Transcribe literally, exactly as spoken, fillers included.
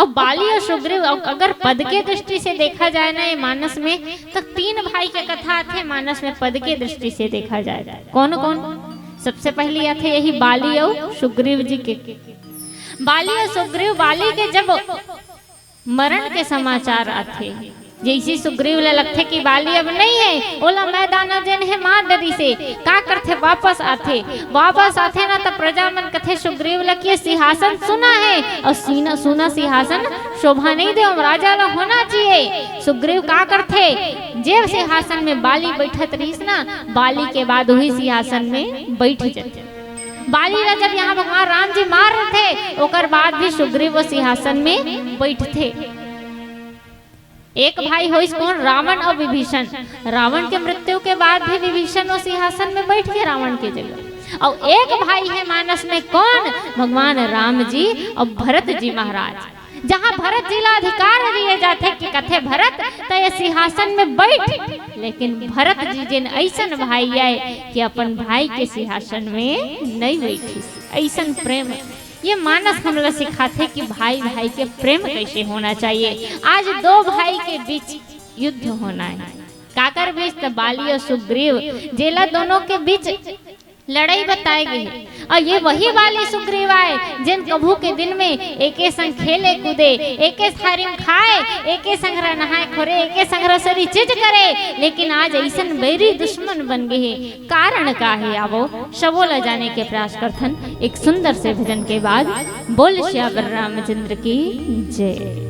अउ बाली अउ सुग्रीव, अउ अगर पद के दृष्टि से देखा जाए ना ये मानस में, तो तीन भाई के कथा आथे मानस में, पद के दृष्टि से देखा जाए तो। कौन कौन? सबसे पहली आथे यही बाली अउ सुग्रीव जी के। बाली अउ सुग्रीव, बाली के जब मरण के समाचार आथे, जैसे सुग्रीव ला लगथे कि बाली अब नहीं है, ओला मैदाना जेन हे मार डरी से, का करथे, वापस आथे। वापस आथे ना, त प्रजा मन कथे सुग्रीव ला कि ये सिंहासन सुना है, अउ सीना, सुना सिंहासन शोभा नहीं दे, राजा ला होना चाहिए। सुग्रीव का करथे, जे सिंहासन में बाली बैठत रहिस ना, बाली के बाद वही सिंहासन में बैठ जाथे। बाली ला जब यहाँ भगवान राम जी मार रथे, ओकर बाद भी सुग्रीव वो सिंहासन में बैठथे। एक भाई होइस कौन? रावण अउ विभीषण। रावण के मृत्यु के बाद भी विभीषण वो सिंहासन में बैठ के रावण के जगह। अउ एक भाई है मानस में कौन? भगवान राम जी अउ भरत जी महाराज। जहाँ भरत जी ला अधिकार दिए जाथे कि कथे भरत, त ये सिंहासन में बैठ, लेकिन भरत जी जेन ऐसन भाई आए कि अपन भाई के सिंहासन में नहीं बैठिस। ऐसन प्रेम, ये मानस हमला सिखाथे कि भाई भाई के प्रेम कैसे होना चाहिए। आज दो भाई के बीच युद्ध होना है। काकर बीच? त बाली अउ सुग्रीव, जेला दोनों के बीच लड़ाई बताए गए हे। अउ ये वही बाली सुग्रीव आए, जेन कभू के दिन में एके संग खेले कूदे, एके थारी म खाए, एके संघरा नहाए खोरे, एके संघरा सरी चीज करे, लेकिन आज ऐसन बैरी दुश्मन बन गए हे। कारण का हे? आवो सबो ला जाने के प्रयास करथन एक सुंदर से भजन के बाद। बोल सियावर रामचंद्र की जय।